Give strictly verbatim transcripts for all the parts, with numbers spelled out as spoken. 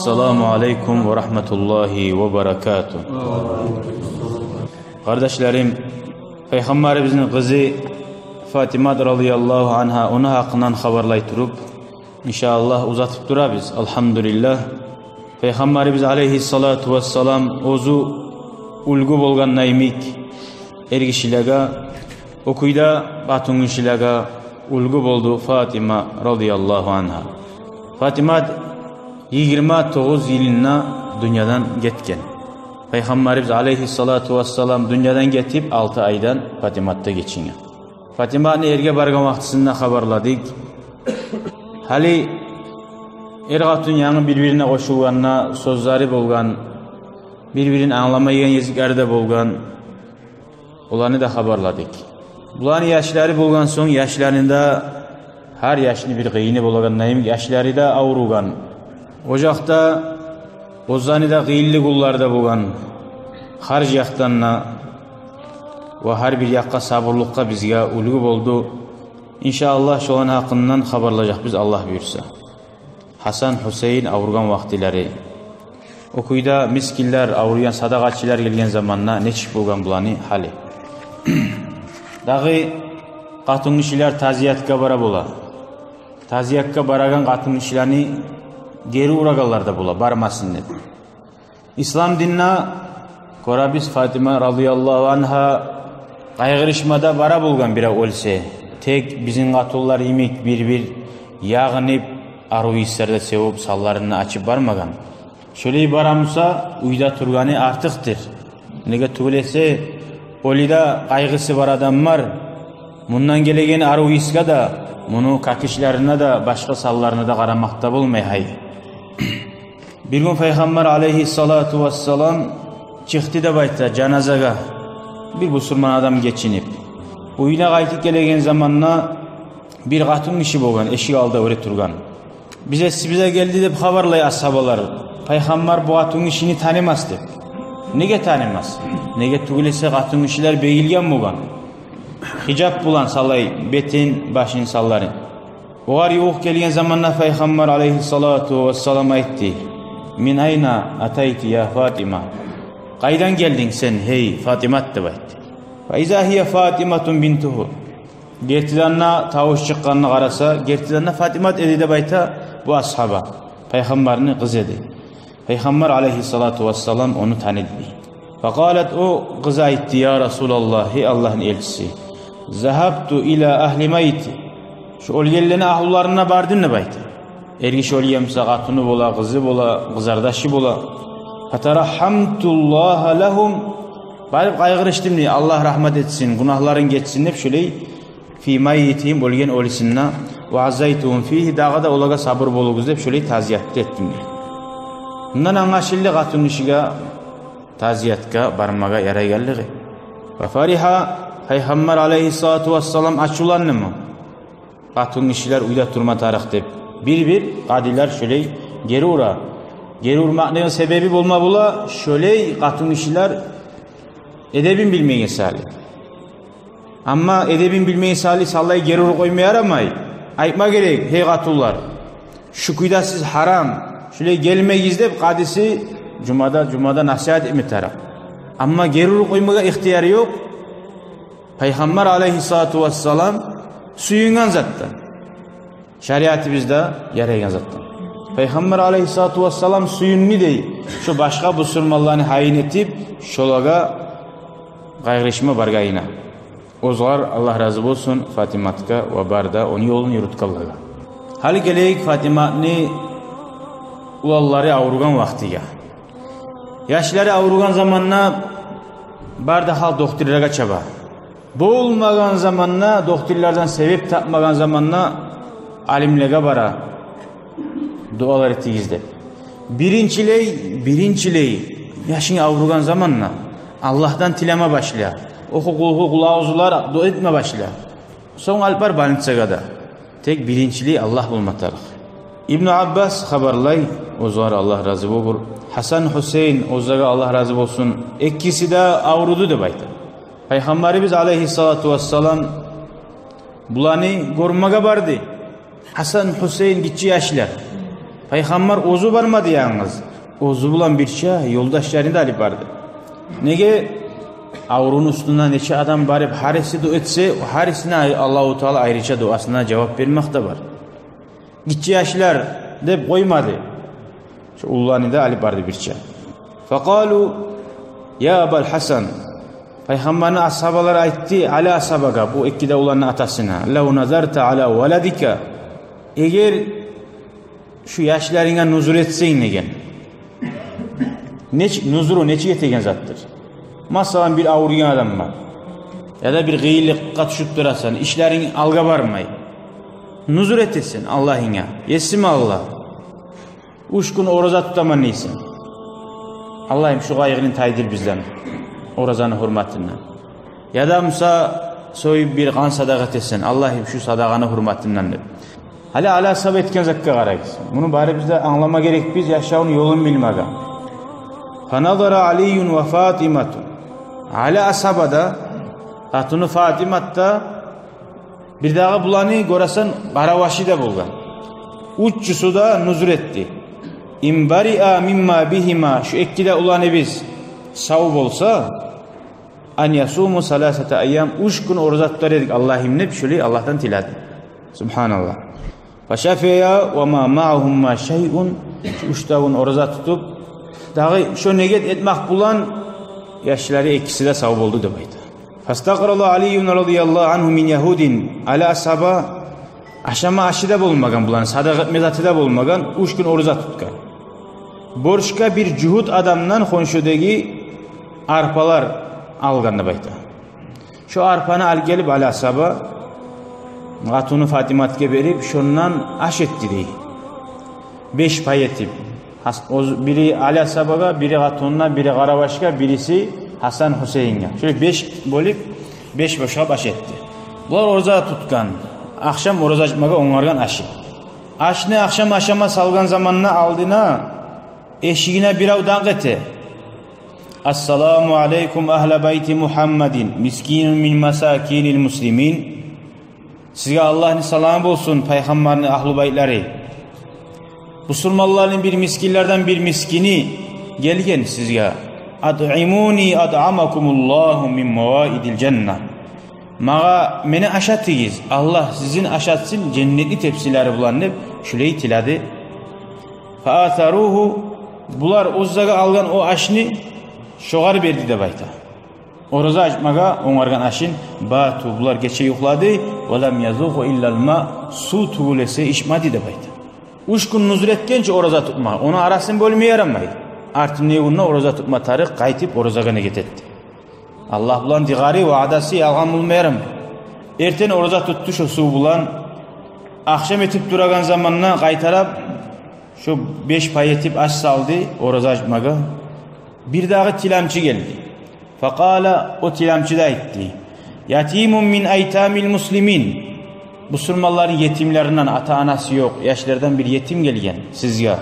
Ассаламу алейкум ва рагьматуллагьи ва баракатугь. Къардашларым, Пайхаммарыбызны къызы Фатимат радияллагьу ангьа, ону гьакъындан хабарлай туруп, иншааллагь, узатып турабыз. Алгьамдулиллагь. Пайхаммарыбыз алейгьиссалату вассалам оьзю уьлгю болгъан йимик эргишилеге, о кюйде къатынгишилеге уьлгю болду Фатима радияллагьу ангьа. Фатимат йигирма тогъуз йылында дюньядан гетген. Пайхаммарыбыз алейгьиссалату вассалам дюньядан гетип алты айдан Фатимат да гечинген. Фатиматны эрге баргъан вакътисинде хабарладыкъ. Гьали эр-къатын янгы бир-бирине къошулгъанда сёзлери болгъан, бир-бирин англамайгъан языкълары да болгъан. Оланы да хабарладыкъ. Буланы яшлары болгъан сонг, яшларында гьар яшны бир къыйыны болагъан йимик, яшлары да авругъан. Ожакъда оьзлени де къыйынлы гюнлер де болгъан. Гьар якъдан да ва гьар бир якъгъа сабурлукъгъа бизге уьлгю болду. Иншааллагь, шоланы гьакъындан хабарлажакъбыз, Аллагь буюрса. Гьасан, Гьусейин авругъан вакътилери. О кюйде мискинлер, авругъан садагъачылар гелген заманда нечик болгъан буланы гьалы. Дагъы къатынгишилер тазиятгъа бара бола. Тазиятгъа барагъан къатынгишилени гери урагъанлар да бола, бармасын деп. Ислам динде гёребиз, Фатима радияллагьу ангьа къайгъырышма да бара болгъан бирев оьлсе. Тек бизин къатынлар йимик бир-бир ягъынып, арив ийислер де севуп, санларын да ачып бармагъан. Шолай бара буса, уьйде тургъаны артыкъдыр. Неге тюгюл эсе, оьлюде къайгъысы бар адам бар. Мундан гелеген арив ийисге де, муну какишлерине де, башгъа санларына да къарамакъ да болмай гьай. Бир гюн Пайхаммар алейгьиссалату вассалам чыкъды деп айта жаназагъа, бир бусурман адам гечинип. Уьюне къайтып гелеген заманда бир къатынгиши болгъан, эшик алда оьре тургъан. «Биз эсибизге гелди, — деп хабарлай асгьабалар, — Пайхаммар бу къатынгишини танымас», — деп. Неге танымас? Неге тюгюл эсе, къатынгишилер бегилген болгъан. Хижап булан салай бетин, башын, санларын. Огъар ювукъ гелген заманда Пайхаммар алейгьиссалату вассалам айтды: «Мин айна атайти, я Фатима? Къайдан гелдинг сен, гьей Фатимат?» — деп айтды. «Фа иза гьия Фатиматун бинтугьу». Гертиден де, тавуш чыкъгъанына къараса, гертиден де Фатимат эди деп айта бу асгьаба. Пайхаммарны къызы эди. Пайхаммар алейгьиссалату вассалам ону таныды. Факъалат, о къыз айтды: «Я Расулаллагь, гьей Аллагьны элчиси, загьабту ила агьли майти, шу оьлгенлени агьлюлерине бардым», — деп айта. Эргиши оьлген буса, къатыны бола, къызы бола, къызардашы бола. «Фатарагьамтуллагьа лагьум, барып къайгъырышдым, — дей, — Аллагь рагьмат этсин, гюнагьларын гечсин деп, шолай, фи майитигьим, оьлген оьлюсюнде, ва аззайтугьум фигьи, дагъы да олагъа сабур болугъуз деп, шолай тазият да этдим», — дей. Мундан англашылды къатынгишиге тазиятгъа бармагъа ярайгъанлыгъы. Ва фаригьа, Пайхаммар алейгьиссалату вассалам ачувландымы? Къатынгишилер уьйде турма тарыкъ деп, бир-бир къадилер шолай гери ура. Гери урмакъны себеби болма бола, шолай къатынгишилер эдебин билмеген саялы. Амма эдебин билмеген саялы саллай гери уруп къойма ярамай. Айтма герек: «Гьей къатынлар, шу кюйде сиз гьарам, шулай гелмегиз», — деп, къадиси жумада, жумада насигьат этме тарыкъ. Амма гери уруп къоймагъа ихтияр ёкъ. Пайхаммар алейгьиссалату вассалам сююнген затдан. Шариатыбызда ярайгъан затдан. Пайхаммар алейгьиссалату вассалам сююндю дей, шо башгъа бусурманланы гьайын этип, шолагъа къайгъырышма баргъанына. Огъар Аллагь рази болсун, Фатиматгъа ва бары да ону ёлун юрютгенлеге. Гьали гелейик Фатиматны уланлары авругъан вакътиге. Яшлары авругъан заманда бары да халкъ дохтурлагъа чаба. Болмагъан заманда, дохтурлардан себеп тапмагъан заманда алимлеге бара, дуалар этигиз деп. Биринчилей, биринчилей, яшынг авругъан заманда Аллагьдан тилеме башла. Оху Къулгьу, Къулагъузлар, дуа этме башла. Сонг алып бар больницагъа да. Тек биринчилей Аллагь болма тарыкъ. Ибну Аббас хабарлай, огъар Аллагь рази болгъур, Гьасан, Гьусейин, огъаргъа Аллагь рази болсун, экиси де авруду деп айта. Пайхаммарыбыз алейгьиссалату вассалам буланы гёрмеге барды. Гьасан, Гьусейин гиччи яшлар. Пайхаммар оьзю бармады янгыз, оьзю булан бирче ёлдашларын да алып барды. Неге? Аврувну уьстюнде нече адам барып, гьариси дуа этсе, гьарисине Аллагьу Таала айрыча дуасына жавап бермек де бар. Гиччи яшлар деп къоймады. Шо уллуланы да алып барды бирче. Факъалу: «Я Абал Гьасан». Пайхаммарны асгьабалары айтды Али асгьабагъа, бу эки де уланны атасына: «Лав назарта ала валадика». Эгер шу яшларынга нузур этсенг деген. Неч-, нузуру нечик этеген затдыр? Масала, бир авруйгъан адам бар. Яда бир къыйынлыкъгъа тюшюп турасан, ишлеринг алгъа бармай. Нузур этесен Аллагьынга: «Есим Аллагь, уьч гюн ораза тутаман», — дейсен. «Аллагьым, шу къайгъыны тайдыр бизден оразаны гьюрметинден». Яда буса союп бир къан садагъа этесен: «Аллагьым, шу садагъаны гьюрметинден», — деп. Гьали Али асгьаба этген затгъа къарайыкъ. Муну барыбыз да англама герекбиз, яшавну ёлун билмеге. Фаназара Алийюн ва Фатимату. Али асгьаба да, къатыны Фатимат да, бирдагъы буланы гёресен къаравашы да болгъан. Уьчюсю де нузур этди: «Ин бариа мимма бигьима», шу эки де уланыбыз сав болса, «ан ясуму саласата айям», уьч гюн ораза тутар эдик, Аллагьым, деп, шулай Аллагьдан тиледи. Субгьаналлагь. «Фашафия ва ма маъагьума шайъун», уьч де гюн ораза тутуп, дагъы шо негет этмек булан яшлары экиси де сав болду деп айта. «Фастакърада Алийюн радияллагьу ангьу мин ягьудин», Али асгьаба ашама ашы да болмагъан булан, садагъа этме заты да болмагъан, уьч гюн ораза тутгъан. Борчгъа бир жугьут адамдан хоншудагъы арпалар алгъан деп айта. Шо арпаны алып гелип Али асгьаба къатыны Фатиматгъа берип, шондан аш этди дей. Беш пай этип. Гьас-, оьз-, бири Али асгьабагъа, бири къатынына, бири къаравашгъа, бириси Гьасан Гьусейинге. Шолай беш бёлюп, беш бошгъап аш этди. Булар ораза тутгъан, ахшам ораза ачмагъа онгаргъан ашы. Ашны ахшам ашама салгъан заманда алдына, эшигине бирев дакъ эте: «Ассаламу алайкум агьла байти Мугьаммадин, мискинун мин масакинил муслимин». Сизге Аллагьны саламы болсун, Пайхаммарны агьлу байтлары. Бусурманланы бир мискинлерден бир мискини гелген сизге. «Атъимуни атъамакумуллагьу мин маваидил жанна». Магъа, мени ашатыгъыз, Аллагь сизин ашатсын женнетни тепсилери булан, деп, шулай тиледи. Фаасаругьу, булар оьзлеге алгъан о ашны шогъар берди деп айта. Ораза ачмагъа онгаргъан ашын. Бату, булар гече юхлады, ва лам язукъу иллал ма, сув тюгюл эсе ичмеди деп айта. Уьч гюн нузур этгенче ораза тутма, ону арасын бёлме ярамай. Артындагъы гюнде ораза тутма тарыкъ, къайтып оразагъа негет этди. Аллагь булан дигъары ваъдасы ялгъан болма ярамай. Эртен ораза тутду шо сув булан. Ахшам этип турагъан заманда къайтарып шо беш пай этип аш салды ораза ачмагъа. Бирдагъы тиламчы гелди. Факъала, о тиламчы да айтды: «Ятимун мин айтамил муслимин». Бусурманланы етимлеринден, ата-анасы ёкъ яшлардан бир етим гелген сизге.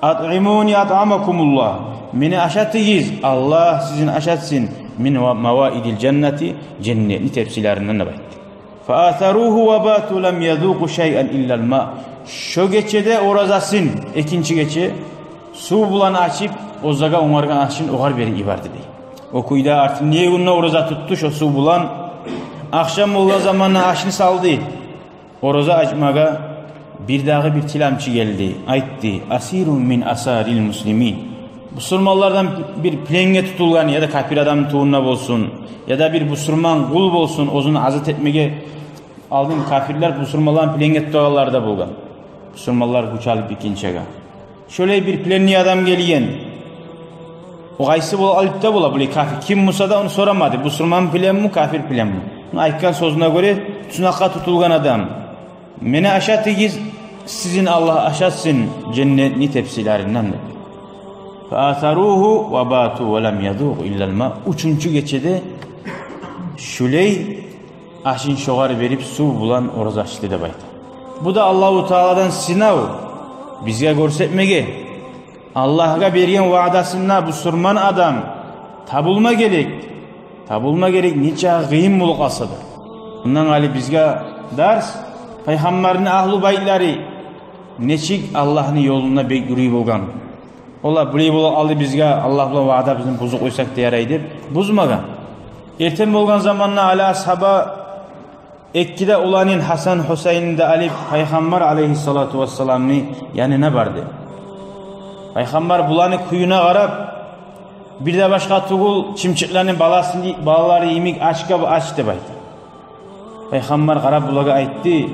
«Атъимуни атъамакумуллагь». Мени ашатыгъыз, Аллагь сизин ашатсын. «Мин ва-, маваидил жаннати», женнетни тепсилеринден, деп айтды. «Фаасаругьу ва бату лам язукъу шайъан иллал ма». Шо гечеде оразасын, экинчи гече, сув булан ачып, оьзлеге онгаргъан ашын огъар берип йиберди дей. О кюйде артындагъы гюнде ораза тутду шо сув булан. Ахшам болгъан заманда ашны салды ораза ачмагъа. Бирдагъы бир тиламчы гелди, айтды: «Асирун мин асарил муслимин». Бусурманлардан бир пленге тутулгъан, яда капир адамны тувунда болсун, яда бир бусурман къул болсун, оьзюн азат этмеге, алдын капирлер бусурманланы пленге тутагъанлары да болгъан. Бусурманлар гюч алып битгинчеге. Шолай бир пленный адам гелген. О къайсы бол-, алып да бола, булай капир. Ким буса да, ону сорамады. Бусурман пленми, капир пленми? Ону айтгъан сёзюне гёре, туснакъгъа тутулгъан адам. Мени ашатыгъыз, сизин Аллагь ашатсын женнетни тепсилеринден, деди. Фаасаругьу ва бату ва лам язукъу иллал ма. Уьчюнчю гечеде шулай ашын шогъар берип, сув булан ораза ачды деп айта. Бу да Аллагьу Тааладан сынав бизге гёрсетмеге. Аллагьгъа берген ваъдасында бусурман адам табулма герек. Табулма герек, нечакъы къыйын болуп къалса да. Мундан гьали бизге дарс, Пайхаммарны агьлу байтлары нечик Аллагьны ёлунда бек юрюй болгъан. Олар булай бола алды, бизге Аллагь булан ваъда бизин бузуп къойсакъ да ярай деп, бузмагъан. Эртен болгъан заманда Али асгьаба эки де уланын Гьасан, Гьусайнны да алып Пайхаммар алайгьиссалату вассаламны янына барды. Пайхаммар буланы кююне къарап, бир де башгъа тюгюл, чымчыкъланы баласы, балалары йимик ач, къап ач деп айта. Пайхаммар къарап булагъа айтды: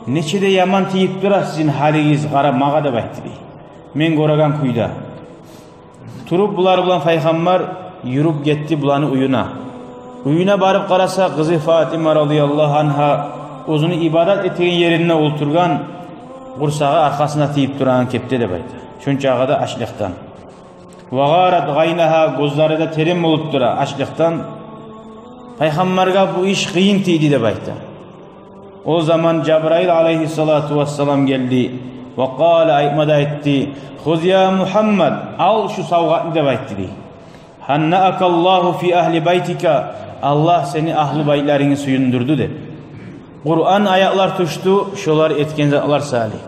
«Нече де яман тийип тура сизин гьалигиз, къара магъа», — деп айтды дей. «Мен гёреген кюйде». Туруп булар булан Пайхаммар юрюп гетди буланы уьюне. Уьюне барып къараса, къызы Фатима радияллагьу ангьа оьзюню ибадат этеген еринде олтургъан, къурсагъы аркъасына тийип турагъан кепде деп айта. Шончагъы да ачлыкъдан. «Ва гъарат гъайнагьа», гёзлери де терен болуп тура ачлыкъдан. Пайхаммаргъа бу иш къыйын тийди деп айта. О заман Жабрайыл алайгьиссалату вассалам гелди. «Ва къала», айтма да айтды: «Хуз я Мугьаммад, ал шу савгъатны», — деп айтды дей. «Гьаннаакаллагьу фи агьли байтика», Аллагь сени агьлу байтларынгны сююндюрдю деп. Къуран аятлар тюшдю шолар этген затлар саялы.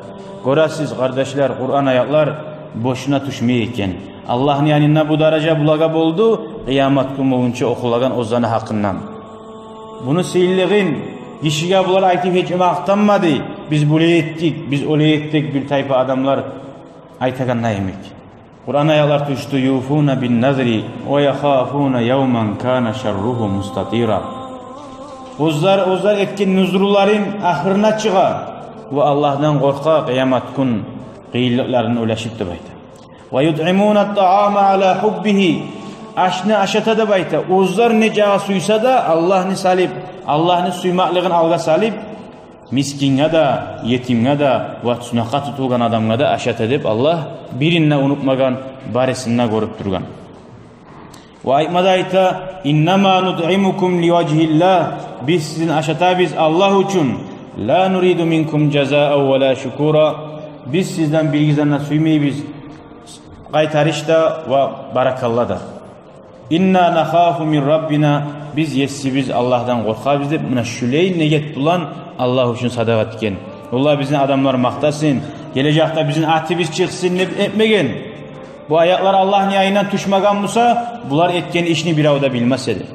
Гёресиз, къардашлар, Къуран аятлар бошуна тюшмей экен. Аллагьны янында бу даража булагъа болду, къыямат гюн болгъунча охулагъан оьзлени гьакъындан. Буну сыйлылыгъын гишиге булар айтып гьеч макътанмады. «Биз булай этдик, биз олай этдик», бир тайпа адамлар айтагъанда йимик. Къуран аятлар тюшдю: «Юфуна бин назри ва яхафуна явман кана шарругьу мустатира». Оьзлер, оьзлер этген нюзруларын ахырына чыгъа ва Аллагьдан къоркъа, къыямат гюн къыйынлыкъларын ойлашып деп айта. «Ва ютъимуна ат-таама ала гьуббигьи», ашны ашата деп айта. Оьзлер нечакъы сюйсе де, Аллагьны салып, Аллагьны сюймеклигин алгъа салып, мискинге де, етимге де ва туснакъгъа тутулгъан адамгъа да ашата деп, Аллагь бирин де унутмагъан, барысын да гёрюп тургъан. Ва айтма да айта: «Иннама нутъимукум ливажгьиллагь», биз сизин ашатабыз Аллагь учун. «Ла нуриду минкум жазаан ва ла шукура», биз сизден биригизден де сюймейбиз къайтарыш да ва баракалла да. «Инна нахафу мин раббина», биз есибиз Аллагьдан къоркъабыз деп, муна шулай негет булан Аллагь учун садагъа этген. Валлагь, бизин адамлар макътасын, гележекде бизин атыбыз чыкъсын деп этмеген. Бу аятлар Аллагьны янындан тюшмеген буса, булар этген ишни бирев де билмес эди.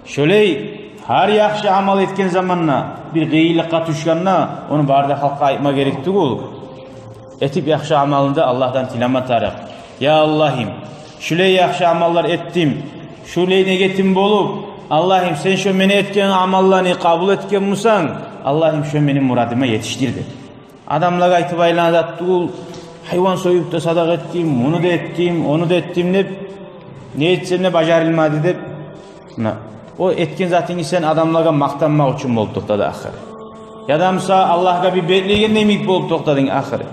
Шолай гьар яхшы амал этген заманда, бир къыйынлыкъгъа тюшгенде, ону бары да халкъгъа айтма герек тюгюл. Этип яхшы амалны да Аллагьдан тилеме тарыкъ. «Я Аллагьым, шулай яхшы амаллар этдим, шулай негетим болуп, Аллагьым, сен шо мен этген амалланы къабул этген бусанг, Аллагьым, шо мени мурадыма етишдир», — деп. Адамлагъа айтып айлана зат тюгюл, гьайван союп да садагъа этдим, муну да этдим, ону да этдим деп, не этсем де бажарылмады деп. Муна, о этген затынгны сен адамлагъа макътанмакъ учун болуп токътады ахыры. Яда буса Аллагьгъа бир бетлеген йимик болуп токътадынг ахыры.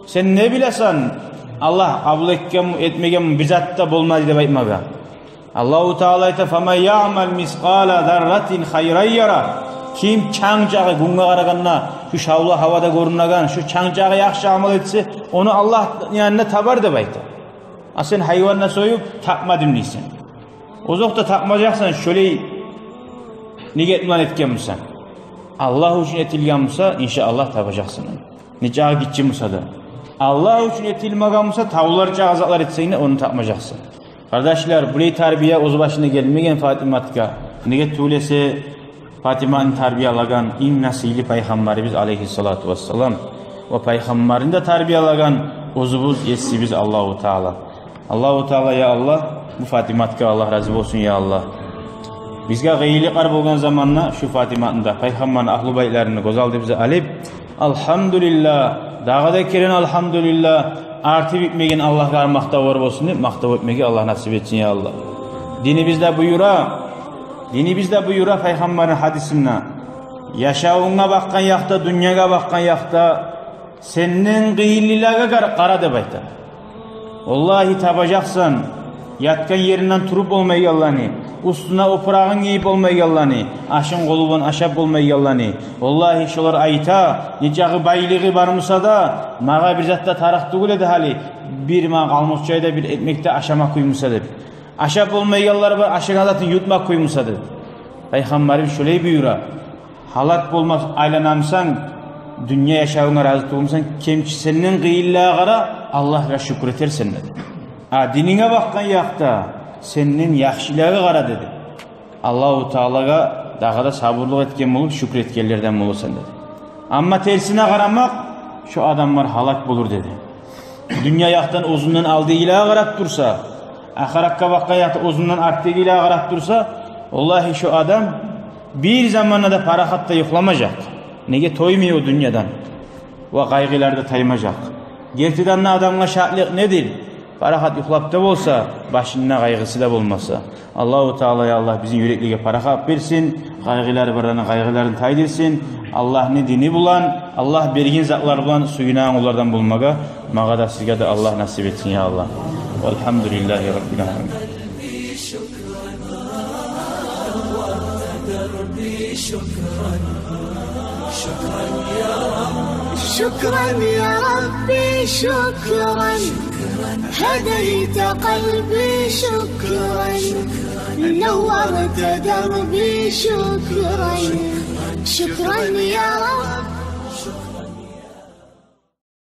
Сен не билесен, Аллагь къабул этгенми, этмегенми, бир зат да болмады деп айтмагъа. Аллагьу Таала айта: «Фаман яъмал мискъала зарратин хайран яра». Ким чанг чакъы, гюнге къарагъанда шу шавла гьавада гёрюнеген, шу чанг чакъы яхшы амал этсе, ону Аллагь янында табар деп айта. А сен гьайван да союп, тапмадым дейсен. Озокъда, тапмажакъсан, шолай негет булан этген бусанг. Аллагь учун этилген буса, иншааллагь, табажакъсан. Нечакъы гиччи буса да. Аллагь учун этилмеген буса, тавлар чакъы затлар этсенг де, ону тапмажакъсан. Къардашлар, булай тарбия оьз башына гелмеген Фатиматгъа. Неге тюгюл эсе, Фатиманы тарбиялагъан инг де сыйлы Пайхаммарыбыз алайгьиссалату вассалам. Ва Пайхаммарны да тарбиялагъан оьзюбюз, есибиз Аллагьу Таала. Аллагьу Таала, я Аллагь, бу Фатиматгъа Аллагь рази болсун, я Аллагь. Бизге къыйынлыкълар болгъан заманда шу Фатиматны да, Пайхаммарны агьлу байтларын да гёз алдыбызгъа алып, «Алгьамдулиллагь, дагъы да керен алгьамдулиллагь, арты битмеген Аллагьгъа макътавлар болсун» деп макътав этмеге Аллагь насип этсин, я Аллагь. Динибиз де буюра, динибиз де буюра Пайхаммарны гьадисинде: «Яшавунга бакъгъан якъда, дюньягъа бакъгъан якъда, сенден къыйынлылагъа къар-, къара», — деп айта. Валлагьи, табажакъсан ятгъан еринден туруп болмайгъанланы, уьстюне опурагъын гийип болмайгъанланы, ашын къолу булан ашап болмайгъанланы. Валлагьи, шолар айта, нечакъы байлыгъы бар буса да, магъа бир зат да тарыкъ тюгюл эди гьали, бир магъа къалмыкъ чай да, бир экмек де ашама кюй буса деп. Ашап болмайгъанлар бар, ашагъан затын ютма кюй буса деп. Пайхаммарыбыз шолай буюра. Гьалак болма айлана бусанг, Дюнья яшавунга рази тюгюлсен, кемчи сенден къыйынлагъа къара, Аллагьгъа шюкюр этерсен, деди. А дининге бакъгъан якъда сенден яхшылагъа къара, деди. Аллагьу Таалагъа дагъы да сабурлукъ этген болуп, шюкюр этгенлерден болурсан, деди. Амма терсине къарамакъ, шо адамлар гьалак болур, деди. Дюнья якъдан оьзюнден алдагъылагъа къарап турса, ахыратгъа бакъгъан якъда оьзюнден артдагъылагъа къарап турса, валлагьи, шо адам бир заманда да парахатда юхламажакъ. Неге, тоймай о дюньядан. Ва къайгъылар да таймажакъ. Гертиден де, адамгъа шатлыкъ недир? Парахат юхлап да болса, башында къайгъысы да болмаса. Аллагьу Таала, я Аллагь, бизин юреклеге парахат берсин, къайгъылар барланы къайгъыларын тайдырсын. Аллагьны дини булан, Аллагь берген затлар булан сююнеген къуллардан болмагъа магъа да, сизге де Аллагь насип этсин, я Аллагь. Валгьамдулиллагьи раббил аламин. شكرا يا ربي، شكرا. هديت قلبي، شكرا. نورت دربي، شكرا. شكرا يا رب.